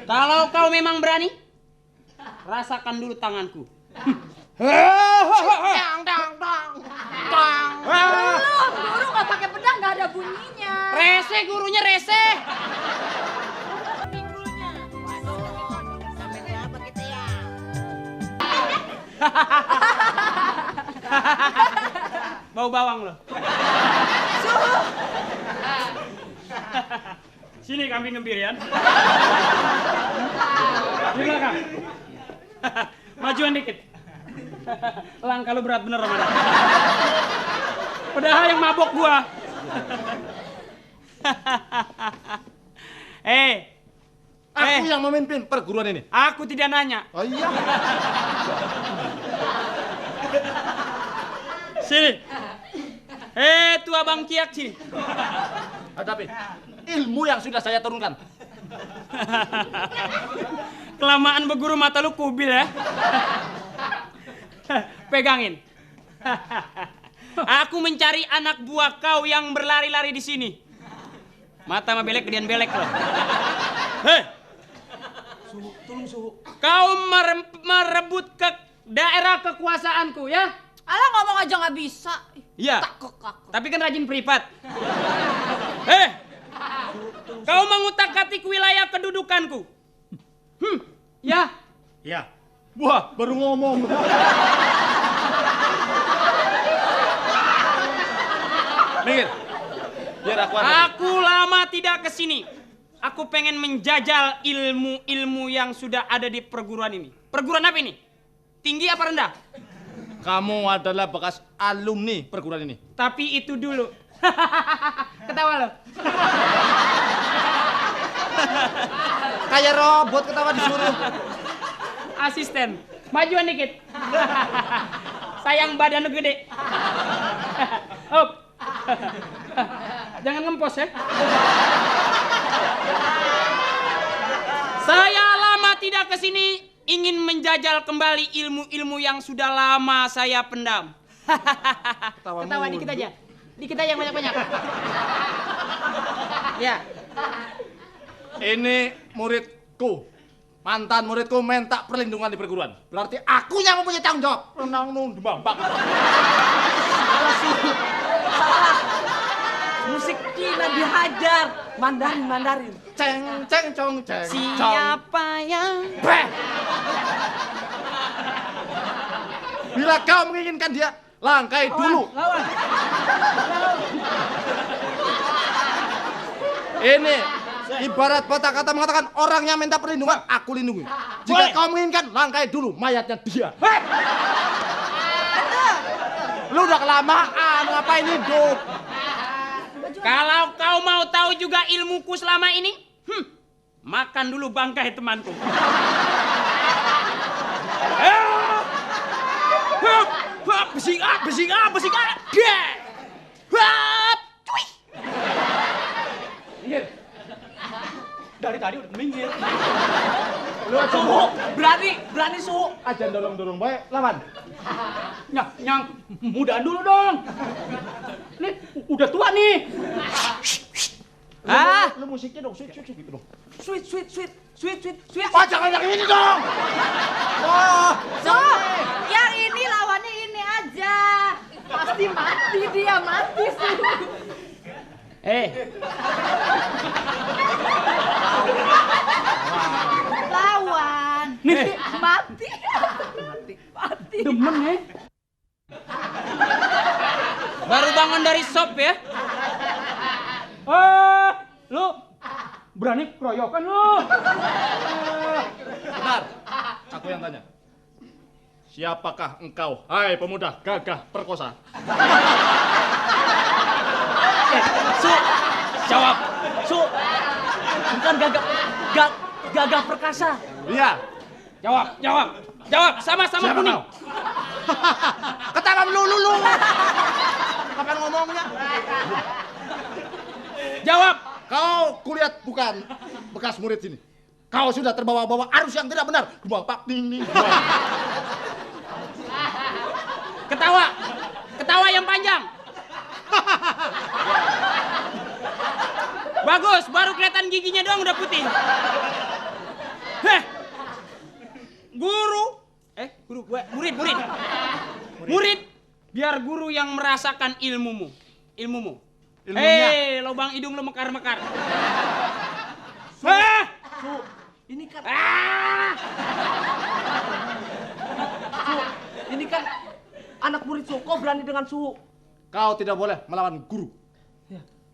Kalau kau memang berani, rasakan dulu tanganku. Guru nggak pakai pedang, nggak ada bunyinya. Rese gurunya rese. Sampai berapa kita ya? Bau bawang loh. Sini kambing ngembirian. Di belakang. Majuan dikit. Langkah lu berat bener Ramana. Padahal yang mabok gua. Aku yang memimpin perguruan ini. Aku tidak nanya. Oh iya. Sini. Tua Bang Kiak sini. Hadapi ilmu yang sudah saya turunkan. Kelamaan berguru mata lu kubil ya. Pegangin. Aku mencari anak buah kau yang berlari-lari di sini. Mata sama belek gedean belek loh. Hei. Suhu, tolong suhu. Kau merebut ke daerah kekuasaanku ya? Alah ngomong aja nggak bisa. Iya. Takut. Tapi kan rajin privat. Hei. Kau mengutak-atik wilayah kedudukanku. Ya. Ya. Wah, baru ngomong. Minggir. Biar aku ada. Aku lama tidak kesini. Aku pengen menjajal ilmu-ilmu yang sudah ada di perguruan ini. Perguruan apa ini? Tinggi apa rendah? Kamu adalah bekas alumni perguruan ini. Tapi itu dulu. Ketawa lo. Kayak robot ketawa disuruh. Asisten. Majuan dikit. Sayang badan lu gede. Up. Jangan ngempos ya. Saya lama tidak kesini ingin menjajal kembali ilmu-ilmu yang sudah lama saya pendam. Ketawa dikit aja. Dikit aja yang banyak-banyak. Ya. Ini muridku. Mantan muridku minta perlindungan di perguruan. Berarti aku yang mempunyai tanggung jawab. Renang dembang. Salah. Musik Cina dihajar. Mandarin. Ceng cong. Siapa yang Beh. Bila kau menginginkan dia, langkai dulu. Lawan. Ini ibarat patah kata mengatakan orang yang minta perlindungan, aku lindungi. Jika kau menginginkan, langkai dulu mayatnya dia. Lu udah kelamaan, ngapain hidup? Kalau kau mau tahu juga ilmuku selama ini, makan dulu bangkai temanku. Besing ah. Cuy. Minggir. Dari tadi udah minggir. Lu suhu. Berani suhu. Aja dorong baik, lawan. Nyang, mudaan dulu dong. Nih, udah tua nih. Lu musiknya dong, sweet gitu dong. Sweet. Wah, jangan yang ini dong. Wah, So, yang ini lawannya ini aja. Pasti mati dia, mati sih. Lawan. Nih. Mati. Demen ya. Baru bangun dari sop ya? Lu berani keroyokan lu. benar. Aku yang tanya. Siapakah engkau, hai pemuda gagah perkosa? Jawab. Bukan gagah perkasa. Iya. Jawab, sama-sama Siapa kuning. kau? Ketawa lu. Kapan ngomongnya? Jawab. Kau kulihat bukan bekas murid sini. Kau sudah terbawa-bawa arus yang tidak benar. Dua pak ding. Ketawa yang panjang. Bagus, baru kelihatan giginya doang udah putih. Murid. Murid, biar guru yang merasakan ilmumu. Ilmunya? Hei, lubang hidung lu mekar-mekar. Su, ini kan Su, ini kan anak murid Su, kau berani dengan Su? Kau tidak boleh melawan guru.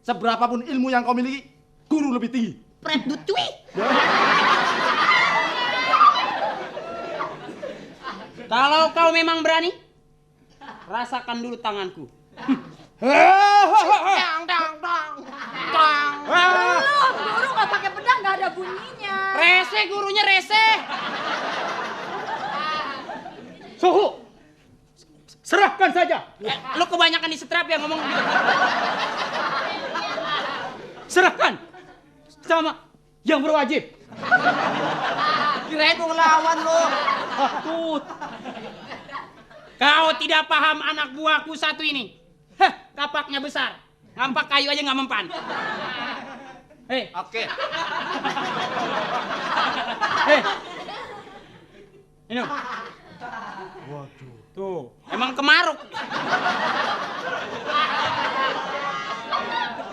Seberapapun ilmu yang kau miliki, guru lebih tinggi. Pret dutui. Kalau kau memang berani, rasakan dulu tanganku. Belum, guru nggak pakai pedang, nggak ada bunyinya. Rese gurunya rese. Suhu, serahkan saja. Lu kebanyakan disetrap ya ngomong gitu. Serahkan sama yang berwajib. Kirain mau ngelawan lo. Takut. Kau tidak paham anak buahku satu ini. Heh, kapaknya besar. Ngampak kayu aja nggak mempan. Hei, Oke. minum. Tuh, emang kemaruk.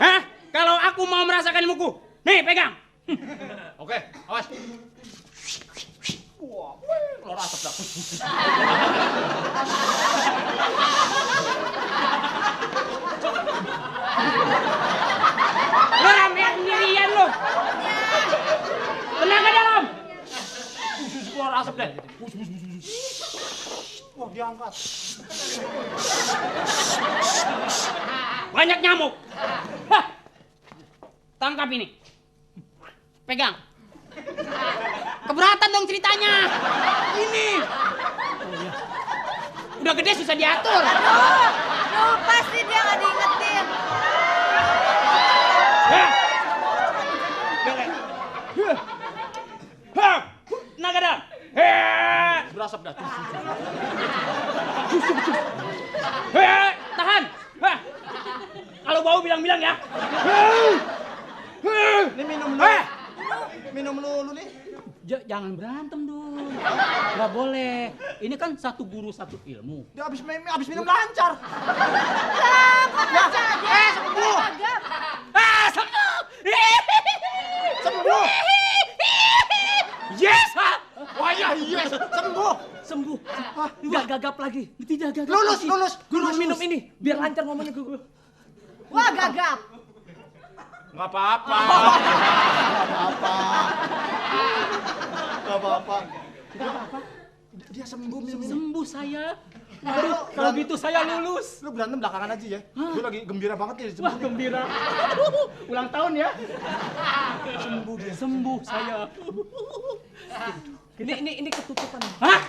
Hah? Kalau aku mau merasakan ilmuku, nih pegang. Oke, awas. Wah, keluar asap dah. Lu ramean sendirian lu. Tenang ke dalam. Keluar asap deh. Wah, diangkat. Banyak nyamuk. Hah. Tangkap ini. Pegang. Keberatan dong ceritanya. Ini. Udah gede susah diatur. Aduh, pasti dia nggak diingetin. Hah. Hah. Naga dalam. Hah. Berasap dah. Hah. Tahan. Hah. Kalau bau bilang-bilang ya. Ini minum dulu. Minum dulu nih. Jangan berantem dong. Nggak boleh. Ini kan satu guru satu ilmu. Dia habis minum lancar. Lah, kok aja dia? sembuh. Agak. Ah, sembuh. Sembuh. Yes, ha? Wah, ya, yes. Sembuh. Sembuh. Nggak gagap lagi. Tidak gagap. Lulus, lagi. lulus. Guru Lulus, minum lulus. ini biar lancar ngomongnya guru. Wah, gagap. Nggak apa-apa. Nggak apa-apa. Dia sembuh minum ini. Sembuh saya. Aduh, kalau gitu saya lulus. Lu berantem belakangan aja ya. Gue lagi gembira banget nih. Wah, gembira. Ulang tahun ya. Sembuh dia. Sembuh saya. Ini ketutupan. Hah?